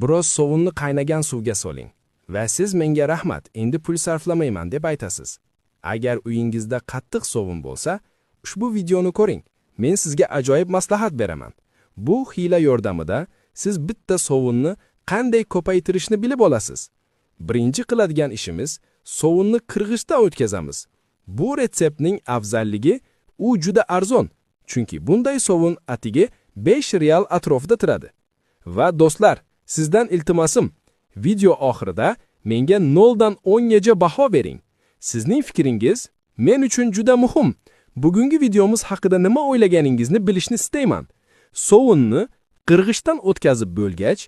Biroz sovunni qaynagan suvga soling va siz menga rahmat, endi pul sarflamayman deb aytasiz. Agar uyingizda qattiq sovun bo'lsa, ushbu videoni ko'ring. Men sizga ajoyib maslahat beraman. Bu hiyla yordamida siz bitta sovunni qanday ko'paytirishni bilib olasiz. Birinchi qiladigan ishimiz sovunni qirg'ichdan o'tkazamiz. Bu retseptning afzalligi, u juda arzon, chunki bunday sovun atigi 5 real atrofida turadi. Va do'stlar, sizdan iltimosim, video oxirida menga 0 dan 10 gacha baho bering. Sizning fikringiz men uchun juda muhim. Bugungi videomiz haqida nima o'ylaganingizni bilishni istayman. Sovunni qirg'ichdan o'tkazib bo'lgach,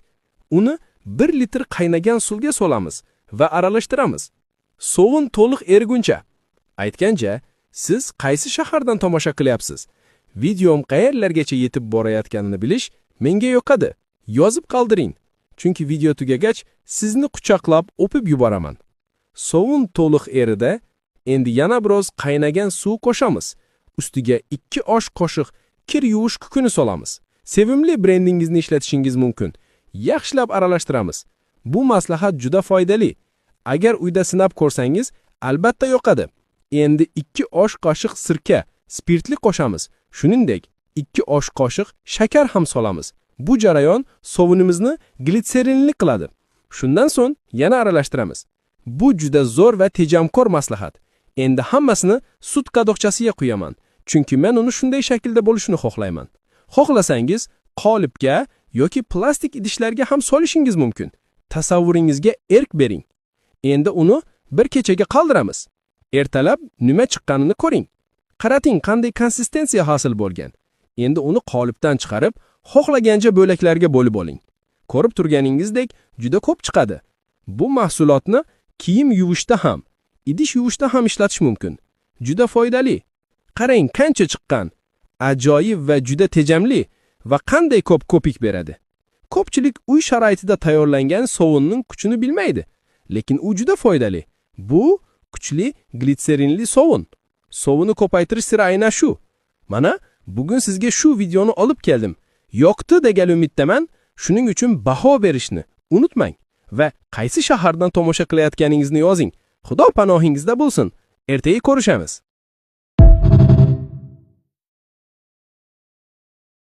uni 1 litr qaynagan suvga solamiz va aralashtiramiz. Sovun to'liq eriguncha. Aytgancha, siz qaysi shahardan tomosha qilyapsiz? Videom qayerlargacha yetib borayotganini bilish menga yoqadi. Yozib qoldiring. Chunki video tugagach sizni quchoqlab o'pib yuboraman. Sovun to'liq eridi, endi yana biroz qaynagan suv qo'shamiz. Ustiga 2 osh qoshiq kir yuvish kukuni solamiz. Sevimli brendingizni ishlatishingiz mumkin. Yaxshilab aralashtiramiz. Bu maslahat juda foydali. Agar uyda sinab ko'rsangiz, albatta yoqadi. Endi 2 osh qoshiq sirka, spirtli qo'shamiz. Shuningdek, 2 osh qoshiq shakar ham solamiz. Bu jarayon sovunimizni glitserinli qiladi. Shundan so'ng yana aralashtiramiz. Bu juda zo'r va tejamkor maslahat. Endi hammasini sut qadoqchasiga quyaman, chunki men uni shunday shaklda bo'lishini xohlayman. Xohlasangiz, qolipga yoki plastik idishlarga ham solishingiz mumkin. Tasavvuringizga erk bering. Endi uni bir kechaga qoldiramiz. Ertalab nima chiqqanini ko'ring. Qarating, qanday konsistensiya hosil bo'lgan. Endi uni qolipdan chiqarib, xohlagancha bo'laklarga bo'lib oling. Ko'rib turganingizdek, juda ko'p chiqadi. Bu mahsulotni kiyim yuvishda ham, idish yuvishda ham ishlatish mumkin. Juda foydali. Qarang, qancha chiqqan. Ajoyib va juda tejamli va qanday ko'p ko'pik beradi. Ko'pchilik uy sharoitida tayyorlangan sovunning kuchini bilmaydi, lekin u juda foydali. Bu kuchli glitserinli sovun. Sovunni ko'paytirish siri aynan shu. Mana bugun sizga shu videoni olib keldim. Yoqdi degan umiddaman. Shuning uchun baho berishni unutmang va qaysi shahardan tomosha qilayotganingizni yozing. Xudo panohingizda bo'lsin. Ertaga ko'rishamiz.